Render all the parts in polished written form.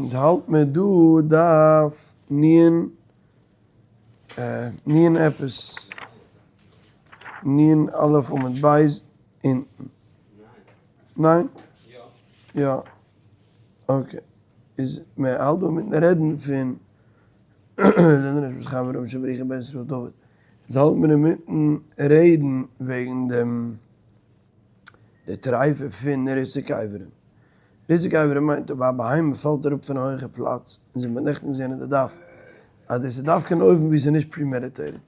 אונז האלט מיר דא דף נ' נ' עפעס נ' א' עמוד ב' אונטן. ניין? יא. okay. איז מען האלט דא אינמיטן רעדן פון אונז האלט מיר אינמיטן רעדן וועגן דעם די טריפה פון ריסוק אברים. ריסוק אברים מיינט אויב א בהמה פאלט אראפ פון א הויכע פלאץ, און זי האט נעכטן געזען אין די דף אז דאס איז דווקא אין אופן ווי עס איז נישט premeditated,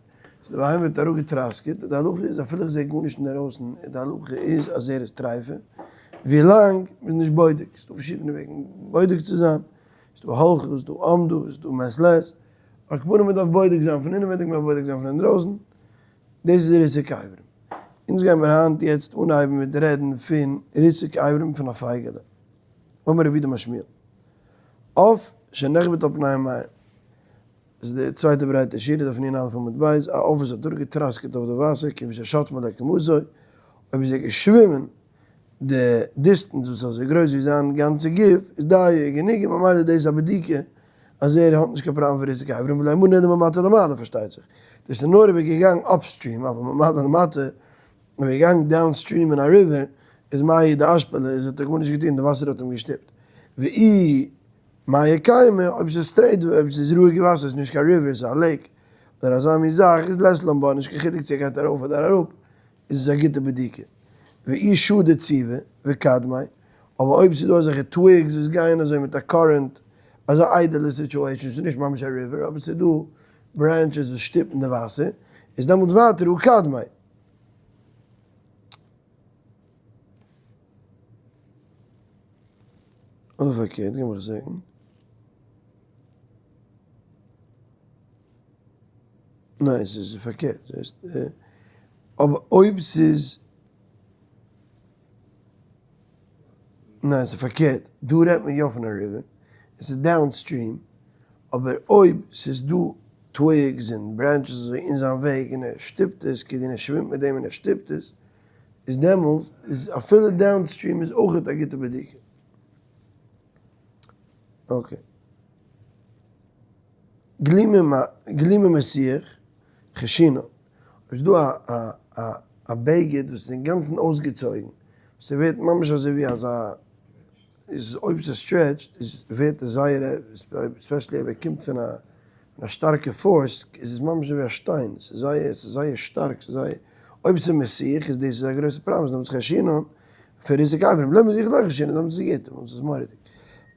so די בהמה ווערט אראפגעטראסקעט, די הלכה איז אפילו איך זע גארנישט אינדערויסן, די הלכה איז אז ער איז טריפה, ווילאנג מ'איז נישט בודק, ס'איז דא פארשידענע וועגן בודק צו זיין, ס'איז דא הלכה, ס'איז דא עמדו, ס'איז דא מעת לעת, על כל פנים מ'דארף בודק זיין פון אינעווייניג, מ'דארף בודק זיין פון אינדרויסן, דאס איז ריסוק אברים. אונז גיימיר היינט יעצט אנהייבן מיט רעדן פון ריסוק אברים פון א פייגעלע. אמר רב יהודה אמר שמואל. עוף שנחבט על פני המים. דאס איז די צווייטע ברייטע שורה דף נ א עמוד ב', א עוף וואס האט דורכגעטראסקעט אויף די וואסער כיוון ששט מלא קומתו, אויב איז ער געשווימען די distance וואס איז אזוי גרויס ווי זיין גאנצע גוף, איז דיו גענוג און ממילא דאס איז א בדיקה אז ער האט נישט קיין פראבלעם פון ריסוק אברים ולא אמרנו אלא ממטה למעלה פארשטייט זיך. דאס איז נאר אויב ער איז געגאנגען upstream אבער ממטה למטה אויב ער איז געגאנגען downstream אין א river איז מיא דאשפליה איז האט ער גארנישט געטון די וואסער האט אים געשטופט. ואי מיא קיימי אויב ס'איז straight אויב ס'איז רואיגע וואסער ס'איז נישט קיין river ס'איז א lake אדער אזא מין זאך איז לית לן בה נישט קיין חילוק צו ער גייט ארויף אדער אראפ איז עס א גוטע בדיקה. ואי שדי ציבי וקדמיה, אבער אויב ס'איז דא אזעלכע twigs וואס גייען אזוי מיט א current, אזא איידעלע situation, ס'איז נישט ממש א river אבער ס'איז דא branches וואס שטופן די וואסער, איז דעמאלטס ווייטער הא קדמיה. אדער פארקערט, גיב מיך א second. ניין ס'איז פארקערט, אבער אויב ס'איז, ניין ס'איז פארקערט, דא רעדט מען יא פון א river, עס איז downstream, אבער אויב ס'איז דא twigs און branches אזוי אין זיין וועג און ער שטופט עס, כאילו ער שווימט מיט דעם און ער שטופט עס, איז דעמאלס איז אפילו downstream איז אויכעט א גוטע בדיקה. okay. גלימה מסיח חיישינן, אויב איז דא א בגד וואס איז אינגאנצן אויסגעצויגן, ס'ווערט ממש אזוי ווי אזא, איז אויב ס'איז stretched איז ווערט עס זייער, especially אויב ער קומט פון א שטארקע force, איז עס ממש אזוי ווי א שטיין, ס'איז זייער, ס'איז זייער שטארק, ס'איז זייער, אויב ס'איז מסיח איז דאס איז א גרויסע פראבלעם, דעמאלטס חיישינן, פון ריסוק אברים, לא מסיח לא חיישינן, דעמאלטס איז גוט, דעמאלטס איז מורא'דיג.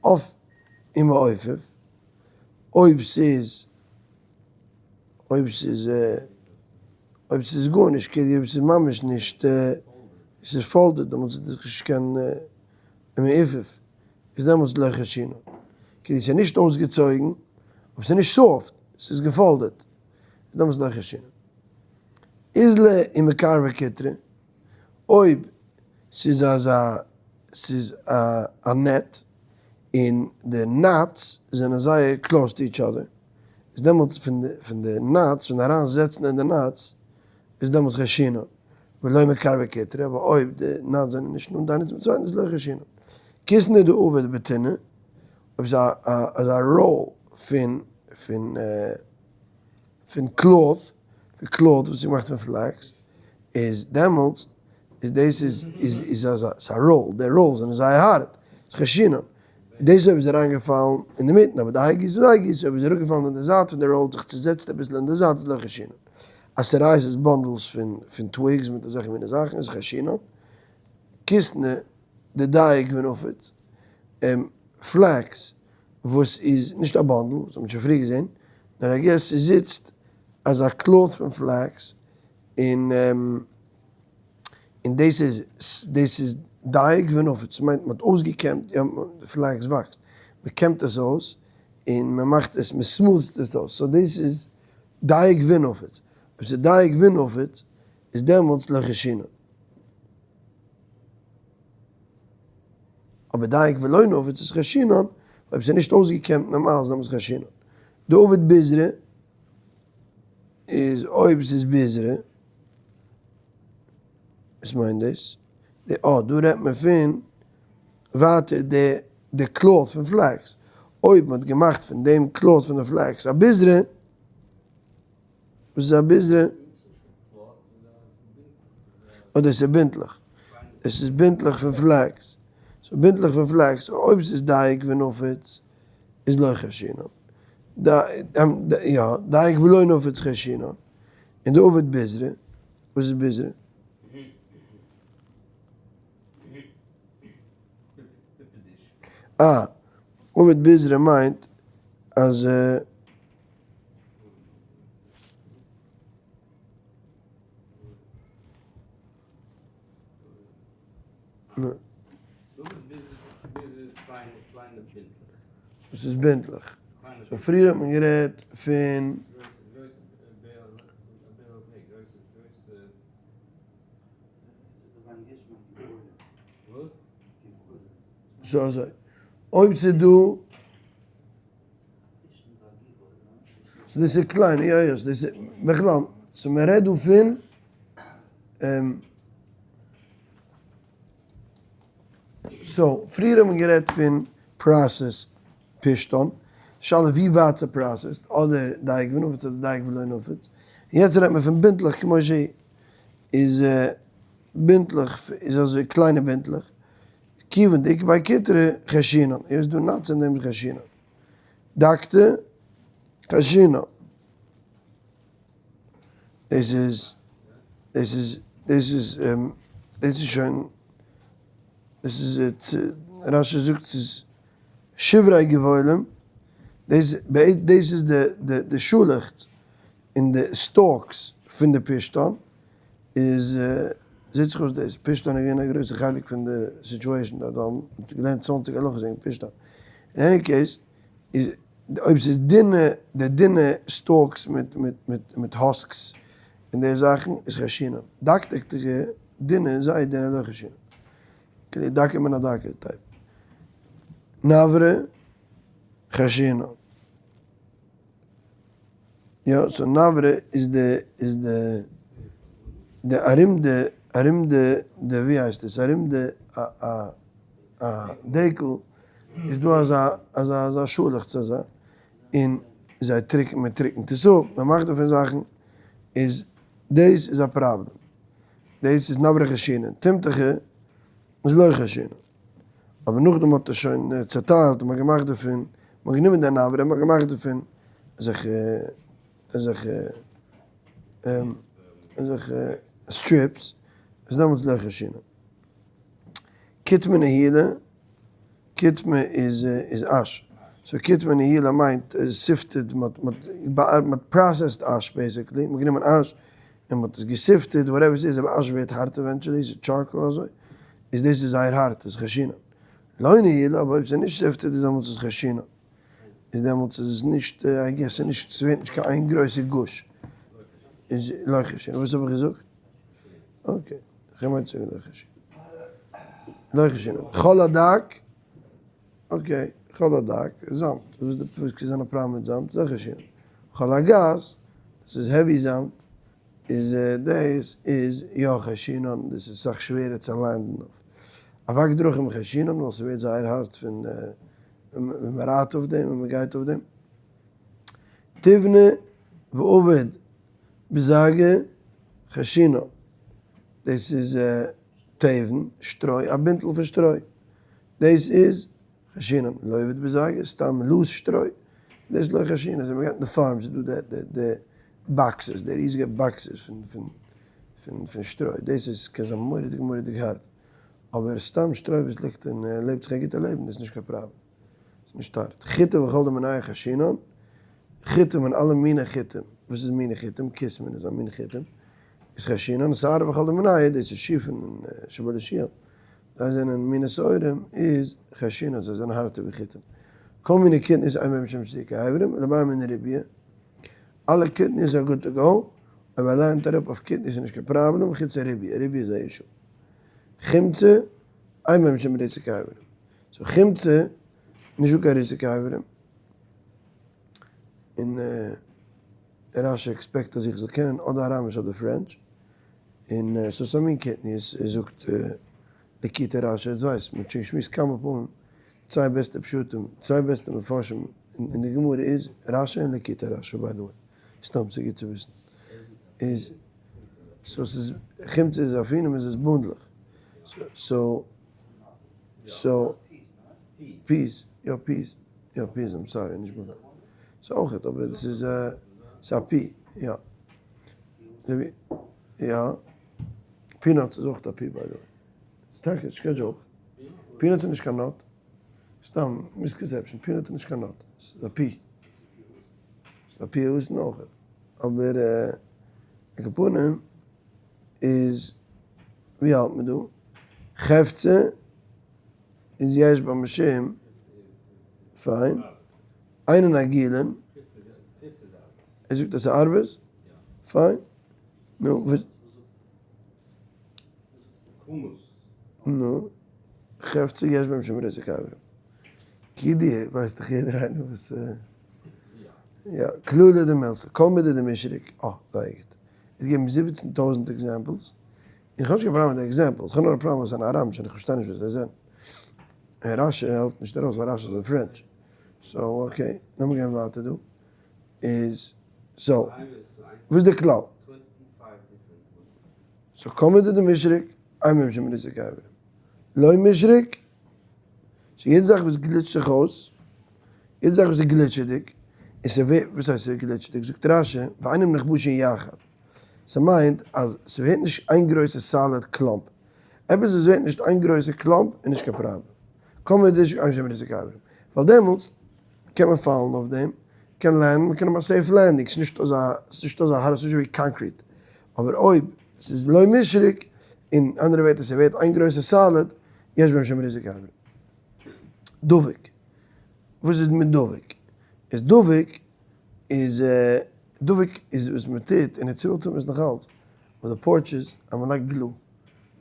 עוף ומעופף. אויב ס'איז, אויב ס'איז, אויב ס'איז גארנישט, כאילו אויב ס'איז ממש נישט, ס'איז folded, דעמאלטס איז דאך נישט קיין מעופף, איז דעמאלטס לא חיישינן. כאילו ס'איז נישט אויסגעצויגן, אבער ס'איז נישט soft, ס'איז גע folded, איז דעמאלטס לא חיישינן. אזלא ומקרבא קיטרא, אויב ס'איז אזא, ס'איז א net, און די knots זענען זייער close to each other, איז דעמאלטס פון די knots, פון אריין זעצן אין די knots, איז דעמאלטס חיישינן, ולא מקרבא קיטרא, אבער אויב די knots זענען נישט נאנט איינער צום צווייטן איז לא חיישינן. כיתנא דעביד בטונא, אויב ס'איז אזא roll פון פון פון cloth, פון cloth וואס איז געמאכט פון flax, איז דעמאלטס איז דאס איז איז איז אזא ס'איז א roll, די rolls זענען זייער הארט, איז חיישינן, דאס אויב איז אריינגעפאלן אינדערמיטן, אבער דהאי גיסא ודהאי גיסא, אויב איז אראפגעפאלן אין די זייט פון די roll האט זיך צוזעצט אביסל אין די זייט איז לא חיישינן. אז ס'רייסט איז bundles פון פון twigs מיט אזעלכע מיני זאכן איז חיישינן. כיתנא דדייק ונפיץ, flax וואס איז נישט א bundle, וואס האט מען שוין פריער געזען, נאר I guess ס'זיצט אזא cloth פון flax, און און דאס איז דאס איז דייק ונפיץ, מיינט מ'האט אויסגעקעמט, יא די flax וואקסט, מ'קעמט עס אויס, און מ'מאכט עס, מ' smooth ט עס אויס, so דאס איז דייק ונפיץ, אויב ס'איז דייק ונפיץ איז דעמאלטס לא חיישינן. אבער דייק ולא נפיץ איז חיישינן, אויב ס'איז נישט אויסגעקעמט נארמאל איז דעמאלטס חיישינן. דעביד ביזרא איז אויב ס'איז ביזרא, וואס מיינט דאס? די אה דא רעדט מען פון ווייטער די די cloth פון flax. אויב מ'האט געמאכט פון דעם cloth פון די flax א ביזרע, וואס איז א ביזרע? אדער ס'איז בינטלעך, עס איז בינטלעך פון flax, so בינטלעך פון flax, אויב ס'איז דייק ונפיץ איז לא חיישינן, יא, דייק ולא נפיץ חיישינן, און דעביד ביזרא, וואס איז ביזרא? אה, עביד ביזרא מיינט אז. דאס איז בינטלעך. so פריער האט מען גערעדט פון. so אזוי. אויב ס'איז דא. so דאס איז קליין, יא יא, דאס איז בכלל, so מען רעדט דא פון so פריער האט מען גערעדט פון processed פשתן, שאלה ווי ווייט ס'איז processed, אדער דייק ונפיץ אדער דייק ולא נפיץ, יעצט רעדט מען פון בינטלעך כמו שהיא, איז בינטלעך איז אזוי קליינע בינטלעך, כיוון דאיכא ביה קיטרא חיישינן, איז דא nuts אין דעם חיישינן. דקתא חיישינן. דאס איז, דאס איז, דאס איז, דאס איז שוין, דאס איז רש"י זאגט ס'איז שברי גבעולים, דאס דאס איז די די די שאלעכץ און די stalks פון די פשתן, איז זעט זיך אויס דאס פשתן איז געווען א גרויסע חלק פון די situation דארט ווייל מ'האט געלערנט 20 הלכות וועגן פשתן. אין any case איז אויב ס'איז דינע די דינע stalks מיט מיט מיט מיט husks און די זאכן איז חיישינן. דקדק'דיגע דינע זייער דינע לא חיישינן. כאילו דקה מן הדקה type. נברא חיישינן. יא, so נברא איז די, איז די, די ארום די, ארום די, די ווי הייסט עס, ארום די א א א דקל איז דא אזא אזא אזא שאלעכץ אזא, און זיי טריקן, מען טריקנט עס אפ, מען מאכט דערפון זאכן, איז דאס איז א פראבלעם, דאס איז נברא חיישינן, תומתכא איז לא חיישינן. אבער נאכדעם האט ער שוין צעטיילט און מ'האט געמאכט דערפון, מ'האט גענומען די נברא און מ'האט געמאכט דערפון אזעלכע אזעלכע אזעלכע strips, איז דעמאלטס לא חיישינן. קיטמא נהילא, קיטמא איז איז ash, so קיטמא נהילא מיינט sifted, מ'האט מ'האט processed ash basically, מ'האט גענומען ash און מ'האט עס גע sifted, whatever ס'איז, אבער ash ווערט הארט eventually, ס'איז charcoal אזוי. איז דאס איז זייער הארט, איז חיישינן. לא נהילא, אבער אויב ס'איז נישט sifted איז דעמאלטס איז חיישינן. איז דעמאלטס איז עס נישט, I guess ס'איז נישט, ס'ווערט נישט קיין איין גרויסע גוש. איז לא חיישינן. וואס האב איך געזאגט? okay. איך האב געמיינט צו זאגן לא חיישינן. לא חיישינן. חול הדק, okay, חול הדק, זאמד. וואס איז די, וואס קען זיין א פראבלעם מיט זאמד? לא חיישינן. חול הגס, דאס איז heavy זאמד. איז דאס איז יא חיישינן, דאס איז סאך שווערער צו land ן אויף אבק דרכים חיישינן ווייל ס'ווערט זייער הארט פון ווען מ'רייט אויף דעם און מ'גייט אויף דעם. תיבנא ועביד בזגא חיישינן, דאס איז תבן, שטרוי, א בינטל פון שטרוי, דאס איז חיישינן, לא עביד בזגא, סתם loose שטרוי, דאס איז לא חיישינן, אזוי מ'גייט אין די farms איז דא די די boxes, די ריזיגע boxes פון פון פון פון שטרוי, דאס איז קען זיין מורא'דיג מורא'דיג הארט, אבער סתם שטרוי וואס ליגט און לעבט זיך א גוטע לעבן איז נישט קיין פראבלעם, ס'איז נישט הארט. חיטה וכל דמינייהו חיישינן, חיטים און אלע מיני חיטים, וואס איז מיני חיטים? כסמין איז א מין חיטים, איז חיישינן, שערה וכל דמינייהו, דאס איז שיפן און שיבולת שועל, זיי זענען מיני שעורים, איז חיישינן, זיי זענען הארטער ווי חיטים. כל מיני קטניות אין בהם משום סירקי אברים, לדבר מיני ריביה. אלע קטניות are good to go, אויב ער land ט אראפ אויף קטניות איז נישט קיין פראבלעם, חוץ פון ריביה, ריביה איז א issue. חומצה, אין בהם משום ריסוק אברים. so חומצה, נישט דא קיין ריסוק אברים. און רש"י expect אז איך זאל קענען אדער אראמיש אדער French. און ס'איז א מין קטניות, זאגט ליקוטי רש"י, יעצט ווייסט, מ'האט שוין געשמועסט כמה פעמים. צוויי בעסטע פשטים, צוויי בעסטע מפרשים אין די גמרא איז רשי און ליקוטי רשי by the way, סתם ס'איז גוט צו וויסן. איז, so ס'איז, חומצה איז אפינם איז עס בונדלעך. so, so, peas, יא peas, יא peas, I'm sorry, נישט בונדלעך. ס'איז אויכעט, אבער ס'איז ס'איז א pea, יא. יא, peanuts איז אויך א pea by the way. ס'איז טאקע נישט קיין joke. Peanut איז נישט קיין nut. סתם misconception, peanut איז נישט קיין nut. ס'איז א pea. ס'איז א pea אויסן אויך. אבער על כל פנים איז ווי האלט מען דא? חפצא איז יש בה משום, פיין. אינן עגולין. ער זאגט אז ס'איז ארבעס? פיין. נו, וואס? נו, חפצא יש בהם משום ריסוק אברים. כידוע ווייסט דאך יעדער איינער וואס. יא, קללה דמילתא, כל מידי דמישריק, אה, זייער גוט. ער האט געגעבן 17,000 examples, און איך האב נישט קיין פראבלעם מיט די examples, איך האב נאר א פראבלעם אז ס'איז אן אראמיש און איך פארשטיי נישט וואס זיי זענען. און רשי העלפט נישט ארויס ווייל רשי איז אין French. So okay, לאמיר גיין ווייטער דא. איז, so, וואס איז די כלל? So כל מידי דמישריק, אין בו משום ריסוק אברים. לא מישריק, so יעדע זאך וואס גליטשט זיך אויס, יעדע זאך וואס איז גליטשעדיג, און ס'ווערט, וואס הייסט ס'ווערט גליטשעדיג? זאגט רשי, ואינם נכבשין יחד. ס'מיינט אז ס'ווערט נישט איין גרויסע solid clump. עפעס וואס ווערט נישט איין גרויסע clump איז נישט קיין פראבלעם. כל מידי דמישריק אין בו משום ריסוק אברים. ווייל דעמאלטס קען מען פאלן אויף דעם, קען land ן, מ'קען האבן א safe landing, ס'איז נישט אזא, ס'איז נישט אזא הארט, ס'איז נישט ווי concrete. אבער אויב ס'איז לא מישריק, אין אנדערע ווערטער ס'ווערט איין גרויסע solid, יש בהם משום ריסוק אברים. דבוק. וואס איז מיט דבוק? איז דבוק איז דבוק איז וואס מען טוט, אין ארץ ישראל טוט מען עס נאך אלץ, אויף די porches אז מען לייגט glue,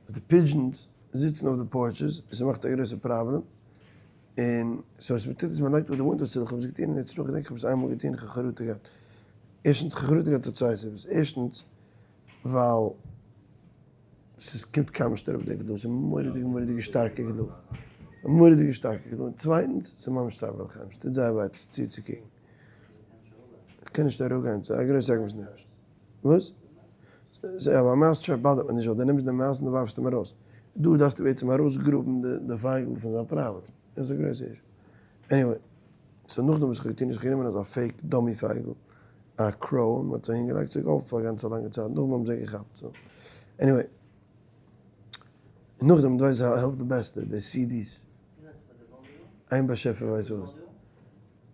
אז די pigeons זיצן אויף די porches און ס'מאכט א גרויסע פראבלעם, און so וואס מען טוט איז מען לייגט אויף די window sill, איך האב עס געטון אין ארץ ישראל, כ'געדענק איך האב עס איינמאל געטון, איך האב חרטה געהאט, ערשטנס איך האב חרטה געהאט פאר צוויי סיבות, ערשטנס ווייל ס'איז קומט קיינמאל נישט אראפ די glue, ס'איז מורא'דיג מורא'דיגע שטארקע glue, מורא'דיגע שטארקע glue, און צווייטנס ס'איז ממש צער בעלי חיים, ס'טוט זייער וויי צוצוקוקן, כ'קען נישט אראפגיין, ס'איז א גרויסע עגמת נפש. וואס? זיי אבער א mouse trap באדערט מיר נישט ווייל דו נעמסט די mouse און דו ווארפסט אים ארויס. דא דארפסטו בעצם ארויסגראבן די פייגל פון זיין פראוועט. דאס איז א גרויסע issue. Anyway. So נאכדעם וואס איך האב געטון איז איך גענומען אזא fake dummy פייגל, א crow, און מ'האט זיי אהינגעלייגט ס'איז געהאלפן פאר א גאנצע לאנגע צייט, נאכדעם האבן זיי געכאפט. So anyway. נאכדעם דו ווייסט העלפט די בעסטע, די CDs. איין באשעפער ווייסט וואס.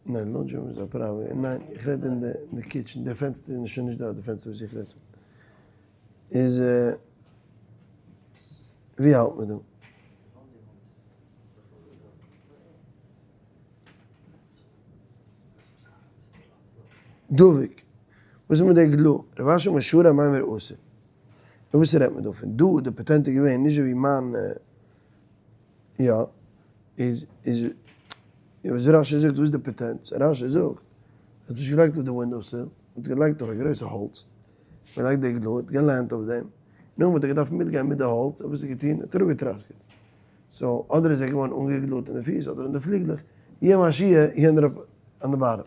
ניין, laundry room איז א פראבלעם. ניין, איך רעד אין די kitchen, די פענסטער איז שוין נישט דארט, די פענסטער וואס איך רעד פון. איז ווי האלט מען דא? דבוק, וואס איז מיט די glue? רב אשי אמר שרי אמימר אסור. און וואס רעדט מען דא פון? דא די פאטענט איז געווען נישט ווי מיין יא, איז איז וואס רשי זאגט וואס איז די פאטענט? רשי זאגט, ער האט נישט געלייגט אויף די window sill, ער האט געלייגט אויף א גרויסע האלץ, מען לייגט די glue, האט געלענט אויף דעם, נאכדעם האט ער געדארפט מיטגיין מיט די האלץ, וואס האט ער געטון? ער האט אראפגעטראסקעט. So אדער איז ער געווארן אנגעגלוט אין די פיס אדער אין די פליגלעך, יהיה מה שיהיה, he ended up on the bottom.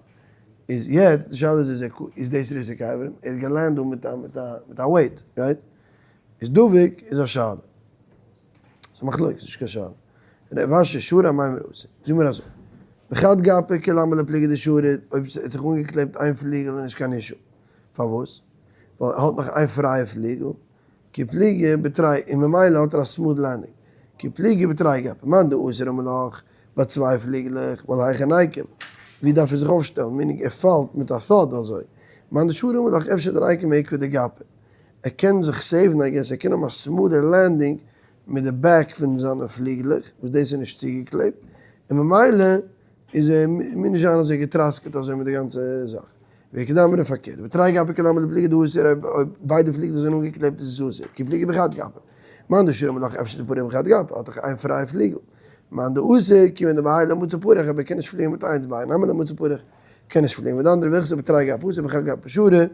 איז יעצט די שאלה איז איז ער איז דאס ריסוק אברים? ער האט געלענדט דא מיט א מיט א מיט א weight, right? איז דבוק איז א שאלה. ס'איז מחלוקת, נישט קיין שאלה. רב אשי שרי אמימר אסור. זאג מיר אזוי. בחד גפא כולי עלמא לא פליגי דשרי, אויב ס'האט זיך אנגעקלעבט איין פליגל איז נישט קיין issue. פארוואס? ווייל ער האט נאך איין פרייע פליגל, כי פליגי בתרי, און ממילא האט ער א smooth landing. כי פליגי בתרי גפי, מאן דאסר אמר לך, ביי צוויי פליגלעך, ווייל היכי ניקום, ווי דארף ער זיך אויפשטעלן, meaning ער פאלט מיט א thud אזוי. מאן דשרי אמר לך, אפשר דניקום מעיקבא דגפיה. ער קען זיך save ן I guess, ער קען האבן א smoother landing מיט די back פון זיינע פליגלעך, וואס דאס איז נישט צוגעקלעבט, און ממילא איז ער מוז נישט זיין אזוי געטראסקעט אזוי מיט די גאנצע זאך. ואיכא דאמרי פארקערט, בתרי גפי כולי עלמא לא פליגי דאסור, אויב ביידע פליגלעך זענען אנגעקלעבט איז עס אסור, כי פליגי בחד גפא. מאן דשרי אמר לך אפשר דפריח בחד גפא, האט דאך איין פרייע פליגל. מאן דאסר, כיוון דבהאי לא מצי פריח, אויב ער קען נישט פליען מיט איינס ביין, נמי לא מצי פריח, קען נישט פליען מיט די אנדערע, והלכתא בתרי גפי אסור בחד גפא שרי,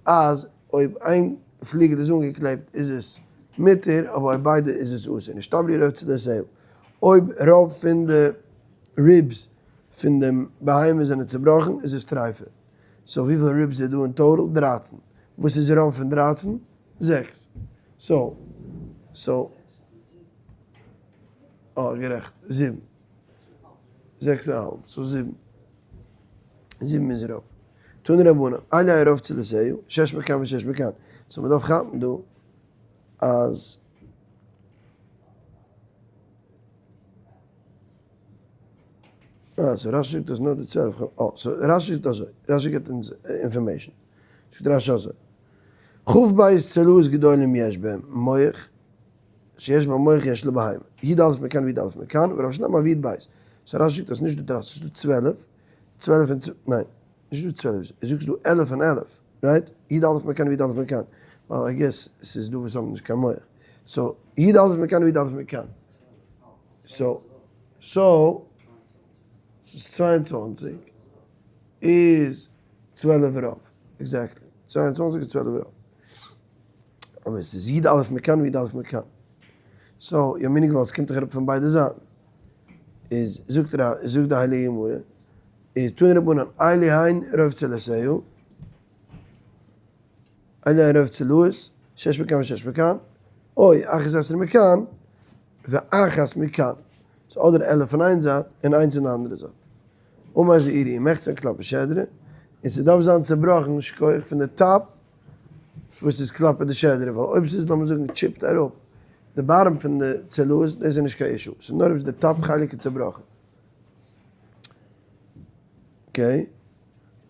אז אויב איין פליגל איז אנגעקלעבט איז עס מותר, אבער אויב ביידע איז עס אסור. נשתבלו רוב צדותיה, אויב רוב פון די. ribs פון דעם בהמה זענען צובראכן איז עס טרייפה. so וויפיל ribs איז דא אין total? 13. וואס איז רוב פון 13? זעקס. so so אה, גערעכט. זיבן. זעקס א האלב. so זיבן. זיבן איז רוב. תנו רבנן, אלו הן רוב צלעותיה, שש מכאן ושש מכאן. so מ'דארף כאפן דא אז. אה, so רשי זאגט אז נאר די 12, אה, so רשי זאגט אזוי, רשי גיבט אונז information. זאגט רשי אזוי, כ"ב צלעות גדולים יש בהם מח, שיש בהם מח יש לבהמה, י"א מכאן וי"א מכאן, ורב שלמה אבי י"ב. so רשי זאגט אז נישט דא דרייצן, ס'איז דא 12, 12 און, ניין, נישט דא 12, ער זאגט ס'איז דא 11 און 11, right? י"א מכאן וי"א מכאן, ווייל I guess ס'איז דא וואס האבן נישט קיין מח. so י"א מכאן וי"א מכאן. so, so, ס'איז 22 איז 12 רוב, exactly, 22 איז 12 רוב. אבער ס'איז י"א מכאן וי"א מכאן. so, יא meaning ווייל ס'קומט דאך אראפ פון ביידע זייטן. איז זאגט רב, זאגט די הייליגע גמרא, איז תנו רבנן, אלו הן רוב צלעותיה, אלו הן רוב צלעות, שש מכאן ושש מכאן, או אחת עשרה מכאן, ואחת מכאן. ס'איז אדער 11 פון איין זייט און איינס פון די אנדערע זייט. אמר זעירי, ומחצה כלפי שדרה, און ס'דארף זיין צעבראכן שכוח פון די top וואס איז כלפי די שדרה, ווייל אויב ס'איז לאמיר זאגן chipped אראפ די bottom פון די צלעות, דאס איז נישט קיין issue, ס'איז נאר אויב די top חלק איז צעבראכן. okay.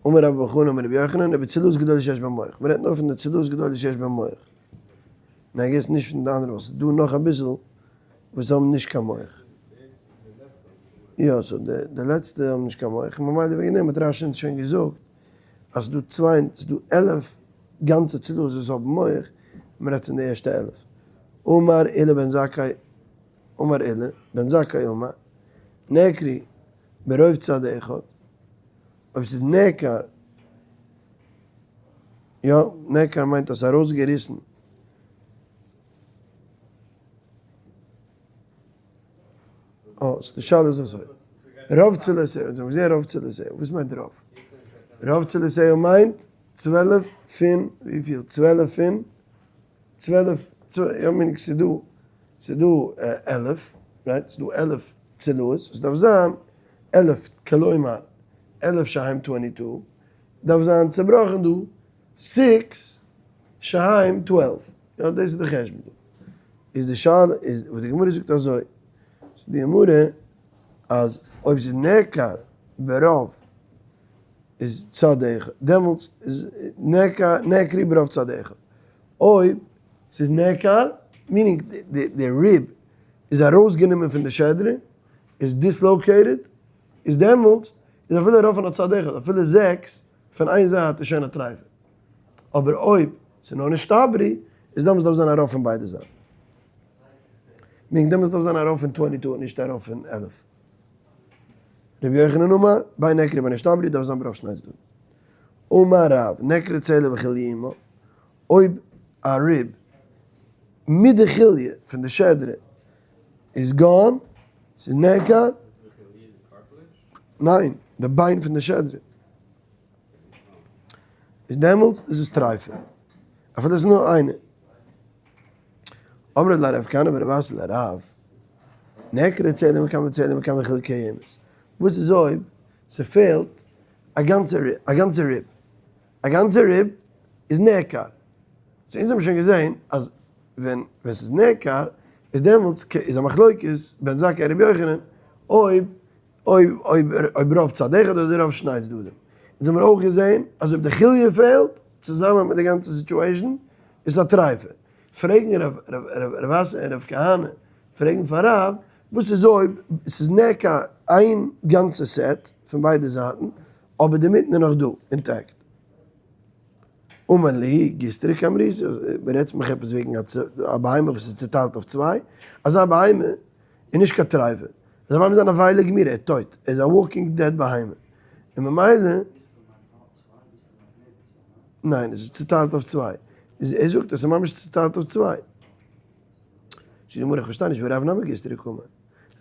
אמר רבה בר חנא אמר רבי יוחנן, ובצלעות גדולות שיש בהן מח. מ'רעדט נאר פון די צלעות גדולות שיש בהן מח. און I guess נישט פון די אנדערע ווייל ס'איז דא נאך אביסל וואס האבן נישט קיין מח. יא, so די לעצטע האבן נישט קיין מח, ממילא וועגן דעם האט רשי אונז שוין געזאגט אז ס'איז דא צוויי, ס'איז דא 11 גאנצע צלעות וואס האבן מח, מ'רעדט פון די ערשטע 11. אמר עולא בן זכאי, אמר עולא בן זכאי אמר, נעקרו ברוב צד אחד, אויב ס'איז נעקר, יא, נעקר מיינט אז ס'איז ארויסגעריסן. אה, so די שאלה איז אזוי. רוב צלעותיה, אונז האבן געזען רוב צלעותיה, וואס מיינט רוב? רוב צלעותיה מיינט 12 פון וויפיל? 12 פון 12, יא מיין איך ס'איז דא, ס'איז דא 11, right? ס'איז דא 11 צלעות, עס דארף זיין 11, כלומר 11 שהם 22, דארף זיין צעבראכן דא 6 שהם 12. יא, דאס איז די חשבון דא. איז די שאלה איז וואס די גמרא זאגט אזוי, זאגט די גמרא אז אויב ס'איז נעקר ברוב איז צד אחד, דעמאלטס איז נעקר, נעקרו ברוב צד אחד. אויב ס'איז נעקר, meaning די rib איז ארויסגענומען פון די שדרה, איז dislocated, איז דעמאלטס איז אפילו רוב פון א צד אחד, אפילו זעקס פון איין זייט איז שוין א טרייפה. אבער אויב ס'איז נאר נשתברו, איז דעמאלטס דארף זיין א רוב פון ביידע זייטן. meaning דעמאלטס דארף זיין א רוב פון 22 און נישט א רוב פון 11. רבי יוחנן אמר, בין נעקרו בין נשתברו דארף זיין ברוב שני צדדים. אמר רב, נעקרה צלע וחוליא עמה, אויב א rib מיט די חוליא פון די שדרה איז gone, ס'איז נעקר, ניין, די ביין פון די שדרה. איז דעמאלטס איז עס טרייפה. אפילו עס איז נאר איינע. אמרי ליה רב כהנא ורב אסי לרב, נעקרה צלע מכאן וצלע מכאן וחוליא קיימת. וואס איז אויב ס'פעלט א גאנצע rib, א גאנצע rib? א גאנצע rib איז נעקר. so אונז האבן שוין געזען אז ווען ווען ס'איז נעקר איז דעמאלטס איז א מחלוקת בן זכאי רבי יוחנן אויב אויב אויב אויב רוב צד אחד אדער רוב שני צדדים. אונז האבן אויך געזען אז אויב די חוליא פעלט צוזאמען מיט די גאנצע situation איז א טרייפה. פרעגן רב רב רב רב אסי און רב כהנא פרעגן פאר רב וואס איז אויב ס'איז נעקר איין גאנצע set פון ביידע זייטן אבער די מיטן איז נאך דא intact. אמר להו גיסטרא קאמריתו, רעדסט מיך עפעס וועגן א בהמה וואס איז צוטיילט אויף צוויי? אזא בהמה איז נישט קיין טרייפה, אזא בהמה איז א נבילה גמורה, ער איז טויט, ער איז א walking dead בהמה, און ממילא, ניין, עס איז צוטיילט אויף צוויי, ער זאגט אז עס איז ממש צוטיילט אויף צוויי. זאגט די גמרא איך פארשטיי נישט, ורב נמי גיסטרא קאמר,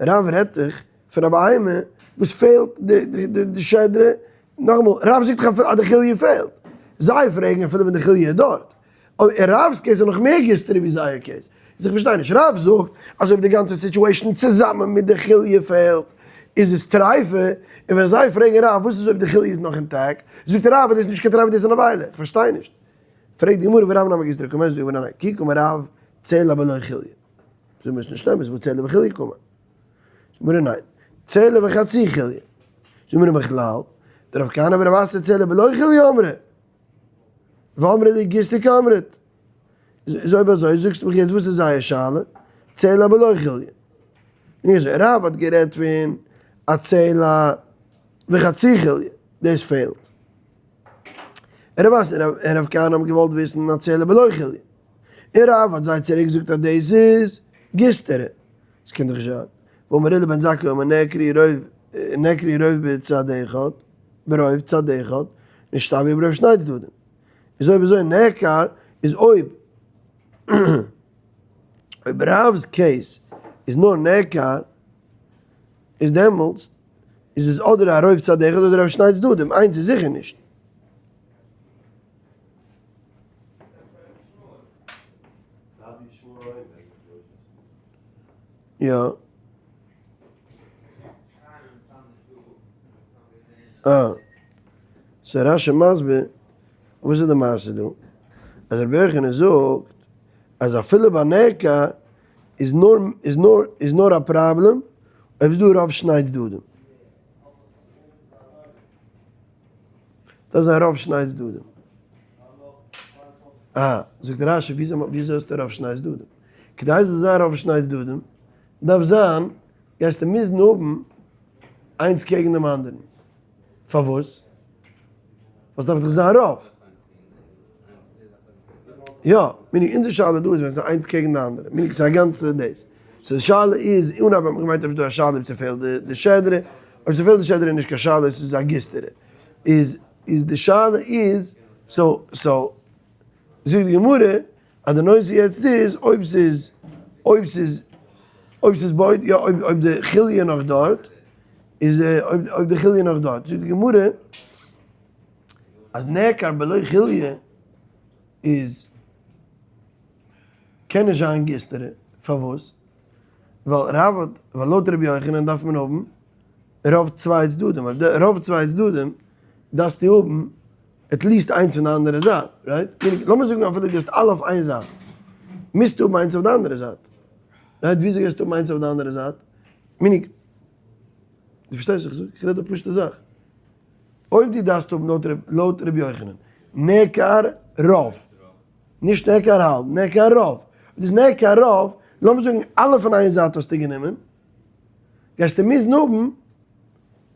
רב רעדט דאך פון א בהמה. וואס פעלט די שדרה, נאכאמאל, רב זאגט דאך אז די חוליא פעלט, זיי פרעגן אפילו ווען די חוליא איז דארט, און רב'ס case איז נאך מער גיסטרא ווי זייער case, איז איך פארשטיי נישט, רב זאגט אז אויב די גאנצע situation צוזאמען מיט די חוליא פעלט איז עס טריפה, און ווען זיי פרעגן רב וואס איז אויב די חוליא איז נאך intact, זאגט רב אז דאס איז נישט קיין טריפה דאס איז א נבילה, איך פארשטיי נישט. פרעגט די גמרא ורב נמי גיסטרא קאמר, זאגט די גמרא ניין, כי קאמר רב צלע בלא חוליא, זאג מיר עס איז נישט אמת, והא צלע וחוליא קאמר. זאגט די גמרא ניין, צלע וחצי חוליא. זאגט די גמרא מכלל, דרב כהנא ורב אסי צלע בלא חוליא אמרי. ואמרי לי גיסטרא קאמרת. איז אויב אזוי זאגסטו מיך יעצט וואס איז זייער שאלה? צלע בלא חוליא. נישט אזוי, רב האט גערעדט פון א צלע וחצי חוליא, דאס פעלט. רב אסי און רב כהנא האבן געוואלט וויסן א צלע בלא חוליא. און רב האט זיי צוריק געזאגט אז דאס איז גיסטרא. עס קען דאך נישט זיין. ואמר עולא בן זכאי אמר נעקרו רוב נעקרו רוב בצד אחד ברוב צד אחד נשתוו ברוב שני צדדים. איז אויב אזוי נעקר איז אויב אויב רב'ס case איז נאר נעקר איז דעמאלטס איז עס אדער א רוב צד אחד אדער רוב שני צדדים, איינס איז זיכער נישט. יא. אה. so רש"י מסביר, וואס איז די מעשה דא? אז רבי יוחנן זאגט אז אפילו ביי נעקר איז נאר איז נאר איז נאר א פראבלעם אויב איז דא רוב שני צדדים. דארף זיין רוב שני צדדים. אה, זאגט רש"י וויאזוי האסטו רוב שני צדדים? כדי ס'זאל זיין רוב שני צדדים דארף זיין, גייסטו מוזן האבן איינס קעגן דעם אנדערן. פארוואס? ווייל ס'דארף דאך זיין רוב. יא, meaning אונזער שאלה דא איז ווען ס'איז איינס קעגן די אנדערע, meaning ס'איז א גאנצע דאס. so די שאלה איז, אנהייב האט מען געמיינט אויב ס'איז דא א שאלה אויב ס'פעלט די שדרה, אויב ס'פעלט די שדרה איז נישט קיין שאלה, ס'איז א גיסטרא. איז איז די שאלה איז, so so זאגט די גמרא אז די נושא יעצט איז אויב ס'איז אויב ס'איז אויב ס'איז בויד יא אויב אויב די חוליא איז נאך דארט איז אויב אויב די חוליא איז נאך דארט זאגט די גמרא אז נעקר בלא חוליא איז קען נישט זיין גיסטרא פארוואס ווייל רב האט ווייל לויט רבי יוחנן דארף מען האבן רוב צוויי צדדים אויב די רוב צוויי צדדים דארפסטו האבן at least איינס פון די אנדערע זייט, right? לאמיר זאגן אפילו דו האסט אלע אויף איין זייט, מוזטו האבן איינס אויף די אנדערע זייט, right? וויאזוי גייסטו האבן איינס אויף די אנדערע זייט? meaning, דו פארשטייסט וואס איך זאג? איך רעד א פשוטע זאך. אויב דו דארפסט האבן לויט ר' יוחנן, נעקר רוב, נישט נעקר האלב, נעקר רוב. אויב איז נעקר רוב, לאמיר זאגן אלע פון איין זייט האסטו גענומען, גייסטו מוזן האבן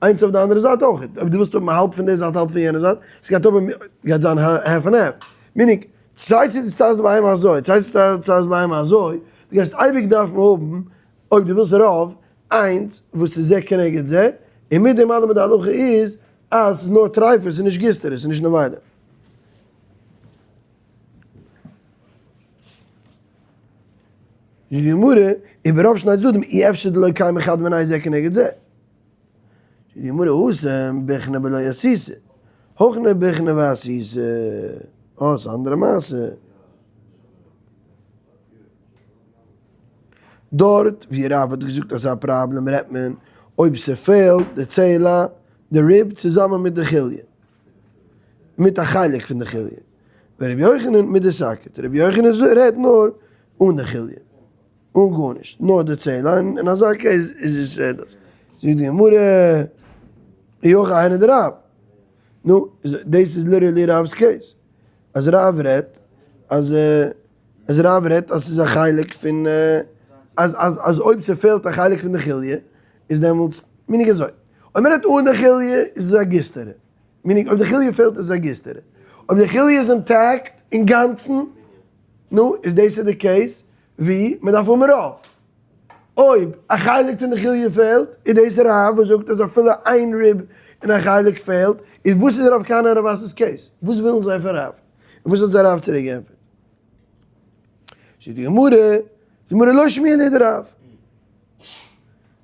איינס אויף די אנדערע זייט אויך, אויב דו ווילסט האבן האלב פון די זייט האלב פון יענע זייט, ס'גייט האבן, גייט זיין half און half, meaning, סיי צו דו טיילסט די בהמה אזוי, סיי צו דו טיילסט די בהמה אזוי, דו גייסט אייביג דארפן האבן, אויב דו ווילסט רוב, איינס וואס איז זה כנגד זה, און מיט דעם אלעם די הלכה איז אז ס'איז נאר טרייפה, ס'איז נישט גיסטרא, ס'איז נישט נבילה. זאגט די גמרא, וברוב שני צדדים אי אפשר דלא קיימא חד מינייהו זה כנגד זה. זאגט די גמרא, התם בוכנא בלא אסיתא, הכא בוכנא ואסיתא. אה, ס'איז א אנדערע מעשה. דארט ווי רב האט געזאגט אז ס'איז א פראבלעם רעדט מען אויב ס'פעלט די צלע, די rib צוזאמען מיט די חוליא. מיט א חלק פון די חוליא. ורבי יוחנן מיט די socket. רבי יוחנן רעדט נאר אן די חוליא. אן גארנישט. נאר די צלע. און אין אזא case איז עס דאס. זאגט די גמרא, אי הכי היינו דרב. נו, דאס איז literally רב'ס case. אז רב רעדט אז אז רב רעדט אז ס'איז א חלק פון אז אז אז אויב ס'פעלט א חלק פון די חוליא איז דעמאלטס meaning אזוי. אויב מ'רעדט אן די חוליא איז עס א גיסטרא. meaning אויב די חוליא פעלט איז עס א גיסטרא. אויב די חוליא איז intact אינגאנצן, נו, איז דאס איז די case ווי מ'דארף האבן רוב. אויב א חלק פון די חוליא פעלט, איז דאס רב וואס זאגט אז אפילו איין rib און א חלק פעלט, איז וואס איז רב כהנא און רב אסי'ס case? וואס ווילן זיי פון רב? און וואס האט זיי רב צוריק געענטפערט? זאגט די גמרא, די גמרא לא שמיע ליה דרב.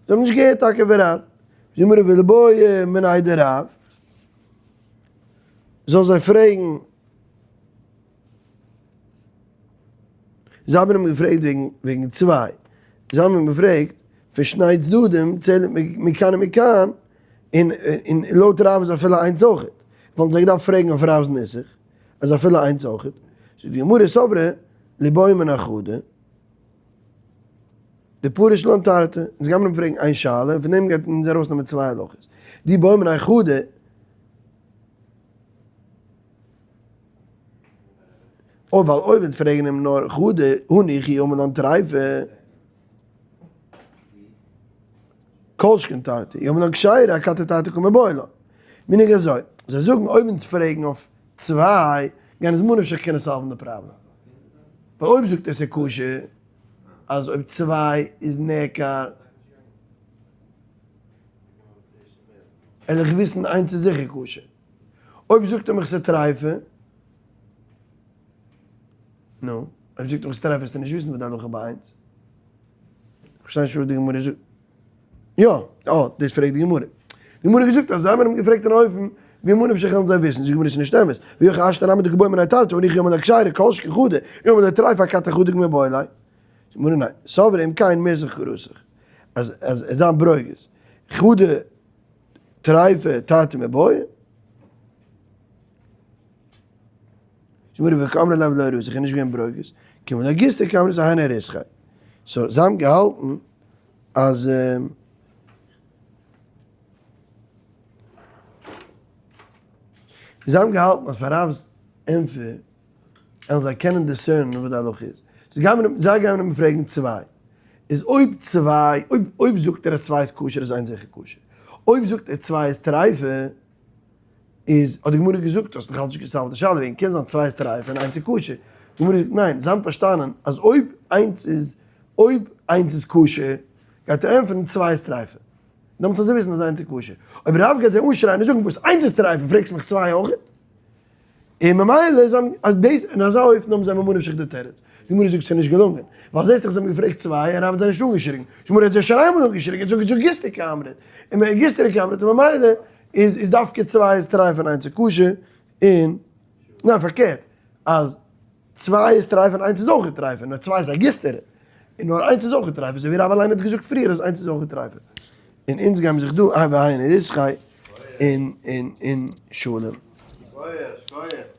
זיי האבן נישט געהערט טאקע פון רב. זאג מיר וליבעי מיניה דרב זאל זיי פרעגן, זיי האבן אים געפרעגט וועגן וועגן צוויי, זיי האבן אים געפרעגט פון שני צדדים צעלט מכאן ומכאן, און און לויט רב איז אפילו איינס אויכעט, וואלטן זיי געדארפט פרעגן אויף רב'ס נוסח אז אפילו איינס אויכעט, זאגט די גמרא סברא ליבעי מן החדא. די פרוש לן תרתי, אונז גיימיר אים פרעגן איין שאלה און פון דעם גייט אונז ארויסנעמען צוויי הלכות. די בעי מן החדא. אויב ווייל אויב אונז פרעגן אים נאר חדא הניחא אי אמר לן טריפה. כל שכן תרתי, אי אמר לן כשרה אכתי תרתי קא מיבעיא לן. מנהג אזוי, זיי זאגן אויב אונז פרעגן אויף צוויי, גייען אונז ממה נפשך קענען solve ן די פראבלעם. ווייל אויב זאגט ער ס'איז כשר, אז אויב צוויי איז נעקר, וועל איך וויסן איינס איז זיכער כשר. אויב זאגט ער מיך ס'איז טרייפה, נו, אויב זאגט ער מיך ס'איז טרייפה וועסטו נישט וויסן וואס די הלכה ביי איינס. כ'פארשטיי נישט וואס די גמרא זאגט. יא, אה, דאס פרעגט די גמרא. די גמרא האט געזאגט אז זיי האבן אים געפרעגט אין אופן ווי ממה נפשך וועלן זיי וויסן. זאגט די גמרא ס'איז נישט אמת. ואי הכי השתא נמי דקא בעו מיניה תרתי הניחא אי אמר לן כשרה כל שכן חדא אי אמר לן טריפה אכתי חדא קא מיבעיא ליה. זאגט די גמרא ניין. סברא אם כן מיסרך קראתך. אז אז עס זיין ברוגז. חדא טריפה תרתי מיבעיא. זאגט די גמרא וקאמרי ליה ולא רתח איז נישט געווען ברוגז. כיוון דאגיסטרא קאמרת היינו ריתחיה. so זיי האבן געהאלטן אז זיי האבן געהאלטן אז פאר רב'ס ענטפער וועלן זיי קענען discern ן וואס די הלכה איז. זיי גייען אים זיי גייען אים פרעגן צוויי. איז אויב צוויי אויב אויב זאגט ער אז צוויי איז כשר איז איינס זיכער כשר. אויב זאגט ער צוויי איז טרייפה איז האט די גמרא געזאגט האסט נאכאלץ נישט גע solve ט די שאלה וועגן קען זיין צוויי איז טרייפה און איינס איז כשר. די גמרא זאגט ניין זיי האבן פארשטאנען אז אויב איינס איז אויב איינס איז כשר גייט ער ענטפערן צוויי איז טרייפה. דעמאלטס זאל זיי וויסן אז איינס איז כשר. אויב רב גייט זיי אנשרייען און זאגן וואס איינס איז טרייפה פרעגסט מיך צוויי אויכעט? און ממילא איז אז דאס אין אזא אופן האבן זיי ממה נפשך די תירוץ. די גמרא זאגט ס'איז נישט געלונגען. ווייל זעסט דאך זיי האבן געפרעגט צוויי און רב האט זיי נישט אנגעשריגן. שמואל האט זיי שוין איינמאל אנגעשריגן און זאגט זאג גיסטער קאמרת. און מען גיסטער קאמרת און ממילא איז איז דווקא צוויי איז טרייף און איינס איז כשר און ניין פארקערט אז צוויי איז טרייף און איינס איז אויך טרייף און צוויי איז א גיסטערע און נאר איינס איז אויך טרייף אזוי ווי רב אליין האט געזאגט פריער אז איינס איז אויך טרייף און אונז גיימיר זיך דא איין והיינו ריסחי און און און שלום. שכוח שכוח.